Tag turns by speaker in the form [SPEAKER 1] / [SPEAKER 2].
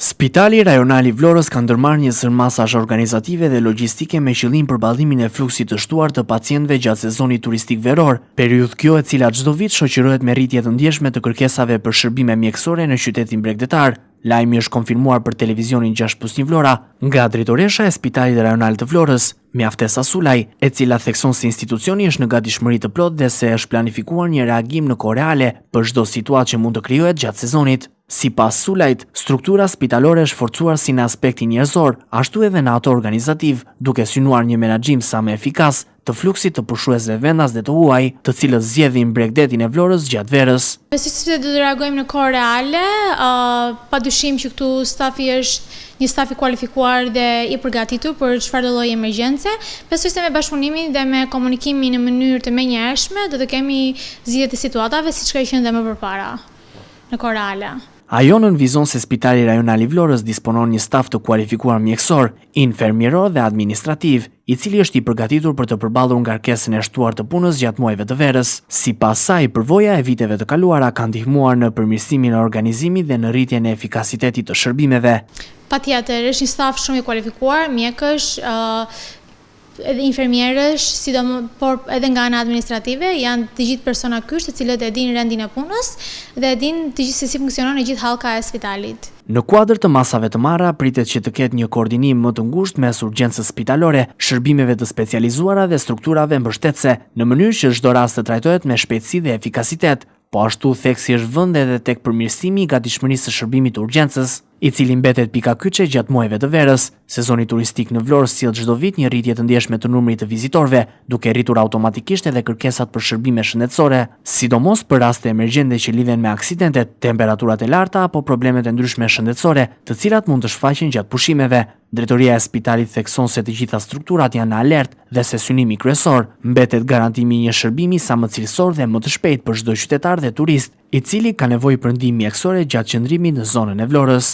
[SPEAKER 1] Spitali Rajonal i Vlorës ka ndërmarrë një sërë masash organizative dhe logjistike me qëllim përballimin e fluksit të shtuar të pacientëve gjatë sezonit turistik veror, periudhë kjo e cila çdo vit shoqërohet me rritje të ndjeshme të kërkesave për shërbime mjekësore në qytetin bregdetar. Lajmi është konfirmuar për televizionin 6+1 Vlora nga drejtoresha e Spitalit Rajonal të Vlorës, Mjaftesa Sulaj, e cila thekson se institucioni është në gatishmëri të plotë dhe se është planifikuar një reagim në kohë reale për çdo situatë që mund të krijohet gjatë sezonit. Sipas Sulajt, struktura spitalore është forcuar si në aspektin njerëzor, ashtu edhe në atë organizativ, duke synuar një menaxhim sa më efikas të fluksit të pushuesve vendas dhe të huaj, të cilët zgjedhin bregdetin e Vlorës gjatë verës.
[SPEAKER 2] Besoj se do të reagojmë në kohë reale, padyshim që këtu stafi është një staf i kualifikuar dhe i përgatitur për çfarëdo lloj emergjence. Besoj se me bashkëpunimin dhe me komunikimin në mënyrë të menjëhershme do të kemi zgjidhje të situatave siç ka qenë dhe më përpara në kohë reale.
[SPEAKER 1] Ajo nënvizon se Spitali Rajonal i Vlorës disponon një staf të kualifikuar mjekësor, infermieror dhe administrativ, i cili është i përgatitur për të përballur ngarkesën e shtuar të punës gjatë muajve të verës. Sipas saj, përvoja e viteve të kaluara ka ndihmuar në përmirësimin e organizimit dhe në rritjen e efikasitetit të shërbimeve.
[SPEAKER 2] Patjetër, është një staf shumë i kualifikuar, mjekësh, edhe infermierësh, sidomos por edhe nga ana administrative, janë të gjithë persona kyç të cilët e dinë rendin e punës dhe e dinë të gjithë se si funksionon e gjithë hallka e spitalit.
[SPEAKER 1] Në kuadër të masave të marra, pritet që të ketë një koordinim më të ngushtë mes urgjencës spitalore, shërbimeve të specializuara dhe strukturave mbështetëse, në mënyrë që çdo rast të trajtohet me shpejtësi dhe efikasitet. Po ashtu, theksi është vënë edhe tek përmirësimi i gatishmërisë së shërbimit të urgjencës, i cili mbetet pika kyçe gjatë muajve të verës. Sezoni turistik në Vlorë sjell çdo vit një rritje të ndjeshme të numrit të vizitorëve, duke rritur automatikisht edhe kërkesat për shërbime shëndetësore, sidomos për raste emergjente që lidhen me aksidentet, temperaturat e larta apo problemet e ndryshme shëndetësore, të cilat mund të shfaqen gjatë pushimeve. Drejtoria e spitalit thekson se të gjitha strukturat janë në alert dhe se synimi kryesor mbetet garantimi i një shërbimi sa më cilësor dhe më të shpejtë për çdo qytetar dhe turist, i cili ka nevojë për ndihmë mjekësore gjatë qëndrimit në zonën e Vlorës.